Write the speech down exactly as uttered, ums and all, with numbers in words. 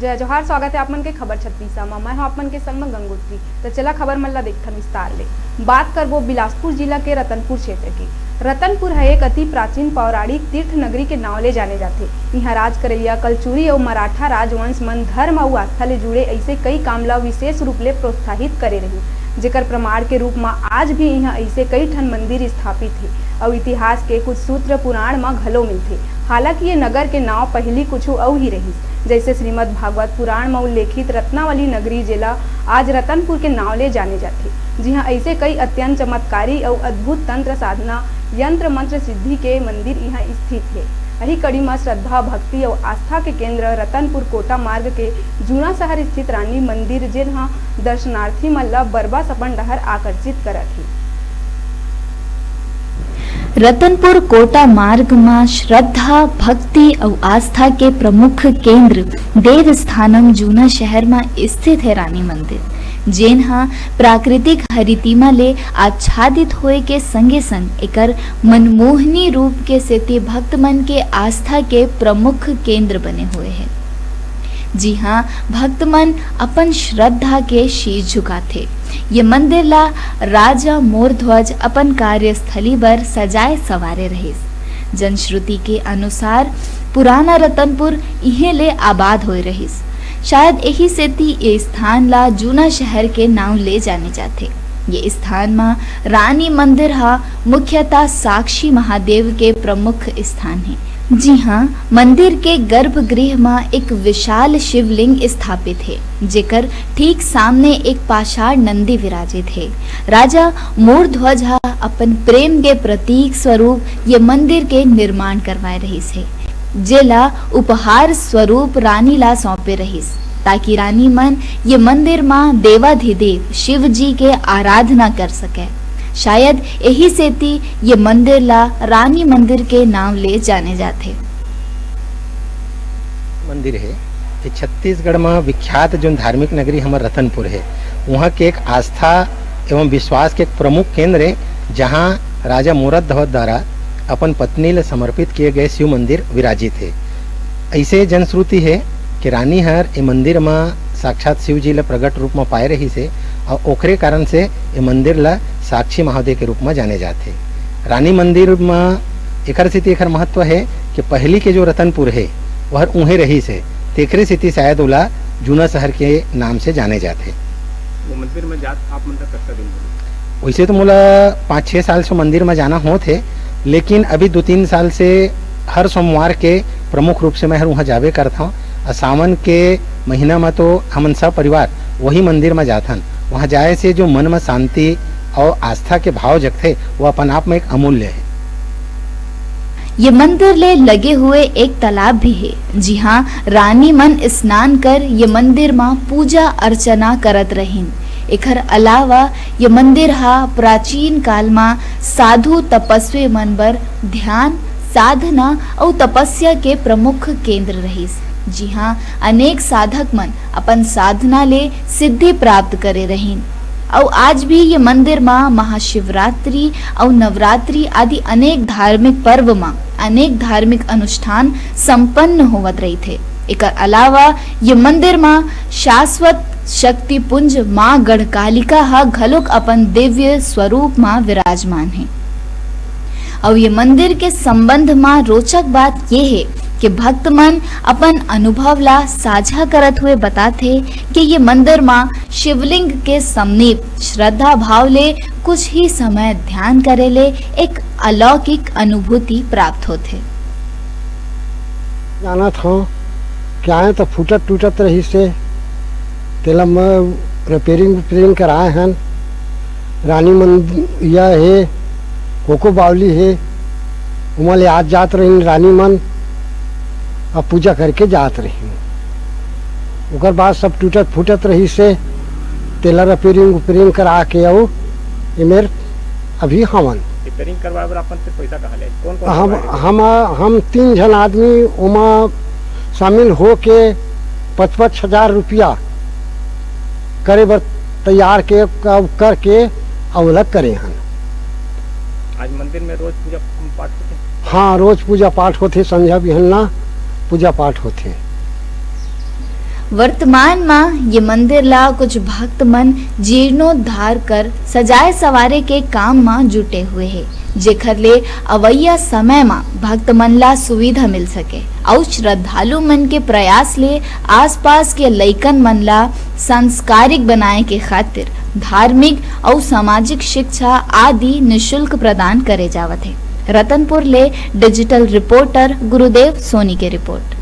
जय जोहार, स्वागत है आप मन के खबर छत्तीसा म। मैं हूं आप मन के संग म गंगोत्री। त चला खबर मन ला देखथन विस्तार ले। बात करबो बिलासपुर जिला के रतनपुर क्षेत्र के। रतनपुर ह एक अति प्राचीन पौराणिक तीर्थ नगरी के नांव ले जाने जाथे। इहां राज करइया कलचुरी अउ मराठा राजवंश मन धर्म अउ आस्था ले जुड़े अइसे कई काम ला विशेष रूप ले प्रोत्साहित करे रहिन, जेकर प्रमाण के रूप म आज भी इहां अइसे कई ठन मंदिर स्थापित हे अउ इतिहास के कुछ सूत्र पुराण म घलो मिलथे। हालांकि ये नगर के नांव पहिली कुछु अउ ही रहिस, जइसे श्रीमद् भागवत पुराण म उल्लेखित रत्नावली नगरी, जेला आज रतनपुर के नांव ले जाने जाथे, जिहां अइसे कई अत्यंत चमत्कारी अउ अद्भुत तंत्र साधना, यंत्र मंत्र सिद्धि के मंदिर इहां स्थित हे। अही कड़ी म श्रद्धा, भक्ति अउ आस्था के केंद्र रतनपुर कोटा मार्ग के जूना शहर स्थित रानी मंदिर, जेन ह दर्शनार्थी मन ल बरबस अपन डहर आकर्षित करत हे। रतनपुर कोटा मार्ग म श्रद्धा, भक्ति अउ आस्था के प्रमुख केंद्र देव स्थानम जूना शहर म स्थित हे रानी मंदिर, जेन ह प्राकृतिक हरितिमा ले आच्छादित होए के संगे-संग एकर मनमोहनी रूप के सेती भक्त मन के आस्था के प्रमुख केंद्र बने हुए हे। जी हाँ, भक्त मन अपन श्रद्धा के शीश झुकाथे। ये मंदिर ला राजा मोरध्वज अपन कार्यस्थली बर सजाए संवारे रहिस। जनश्रुति के अनुसार पुराना रतनपुर इहें ले आबाद होए रहिस। शायद एही सेती ए स्थान ला जूना शहर के नांव ले जाने जाथे। ये स्थान म रानी मंदिर ह मुख्यतः साक्षी महादेव के प्रमुख स्थान हे। जी हाँ, मंदिर के गर्भगृह म एक विशाल शिवलिंग स्थापित हे, जेकर ठीक सामने एक पाषाण नंदी विराजित हे। राजा मोरध्वज ह अपन प्रेम के प्रतीक स्वरूप ये मंदिर के निर्माण करवाए रहिस हे, जेला उपहार स्वरूप रानी ला सौंपे रहिस, ताकि रानी मन ये मंदिर म देवाधिदेव शिव जी के आराधना कर सके। शायद एही सेती ये मंदिर ला रानी मंदिर के नांव ले जाने जाथे। मंदिर हे कि छत्तीसगढ़ म विख्यात जोन धार्मिक नगरी हमर रतनपुर हे, उहाँ के एक आस्था एवं विश्वास के एक प्रमुख केंद्र हे, जहाँ राजा मोरध्वज द्वारा अपन पत्नी ले समर्पित किए गए शिव मंदिर विराजित हे। ऐसे जनश्रुति हे कि रानी हर ए मंदिर म साक्षात शिव जी ल प्रगट रूप म पाए रहिस हे अउ ओखरे कारण से ए मंदिर ल साक्षी महादेव के रूप म जाने जाथे। रानी मंदिर म एकर सेती एकर महत्व हे कि पहिली के जो रतनपुर हे, ओहर उहें रहिस हे, तेकरे सेती शायद ओला जूना शहर के नाम से जाने जाथे। वो मंदिर में जात आप मन का कतका दिन हो गए? वैसे तो मोला पाँच छः साल से मंदिर में जाना होत हे, लेकिन अभी दो तीन साल से हर सोमवार के प्रमुख रूप से मैं हर उहाँ जाबे करत हौं। अउ सावन के महीना में तो हमन सब परिवार वही मंदिर में जाथन। वहाँ जाए से जो मन में शांति और आस्था के भाव जगथे, वो अपन आप में एक अमूल्य हे। ये मंदिर ले लगे हुए एक तालाब भी हे, जिहाँ रानी मन स्नान कर ये मंदिर म पूजा अर्चना करत रहिन। एखर अलावा ये मंदिर ह प्राचीन काल म साधु तपस्वी मन बर ध्यान, साधना अउ तपस्या के प्रमुख केंद्र रहिस, जिहाँ अनेक साधक मन अपन साधना ले सिद्धि प्राप्त करे रहिन। अउ आज भी ये मंदिर म महाशिवरात्रि अउ नवरात्रि आदि अनेक धार्मिक पर्व म अनेक धार्मिक अनुष्ठान संपन्न होवत रहिथे। एकर अलावा ये मंदिर म शाश्वत शक्ति पुंज माँ गढ़कालिका ह घलोक अपन दिव्य स्वरूप म विराजमान हे। अउ ये मंदिर के संबंध म रोचक बात ये हे कि भक्त मन अपन अनुभव ला साझा करत हुए बताथे कि ये मंदिर म शिवलिंग के समीप श्रद्धा भाव ले कुछ ही समय ध्यान करे ले एक अलौकिक अनुभूति प्राप्त होथे। जानत हौं, क्या है तो फूटत टूटत रहिस हे, तेला मैं रिपेयरिंग, रिपेयरिंग कराए हन। रानी मन या हे, कोको बावली हे, ओमा ले आत जात रहिन रानी मन, अब पूजा करके जात रहिन। ओकर बाद सब टूटत फूटत रहिस हे, तेला रिपेयरिंग, उपरिंग करा के अउ एमेर अभी हवन। रिपेयरिंग करवाए बर अपन से पैसा कहाँ ले? कौन कौन हम, करवाए बर? हम, हम तीन झन आदमी ओमा शामिल होके पच पच हजार रुपया करे बर तैयार के, क-, करके अउ ओला करे हन। आज मंदिर में रोज पूजा पाठ होथे? हाँ, रोज पूजा पाठ होथे, संझा बिहन्ना पूजा पाठ होथे। वर्तमान म ये मंदिर ला कुछ भक्त मन जीर्णोद्धार कर सजाए सवारे के काम म जुटे हुए हे, जेखर ले अवइया समय म भक्त मन ला सुविधा मिल सके। अउ श्रद्धालु मन के प्रयास ले आसपास के लइकन मन ला संस्कारिक बनाए के खातिर धार्मिक अउ सामाजिक शिक्षा आदि निशुल्क प्रदान करे जावत हे। रतनपुर ले डिजिटल रिपोर्टर गुरुदेव सोनी के रिपोर्ट।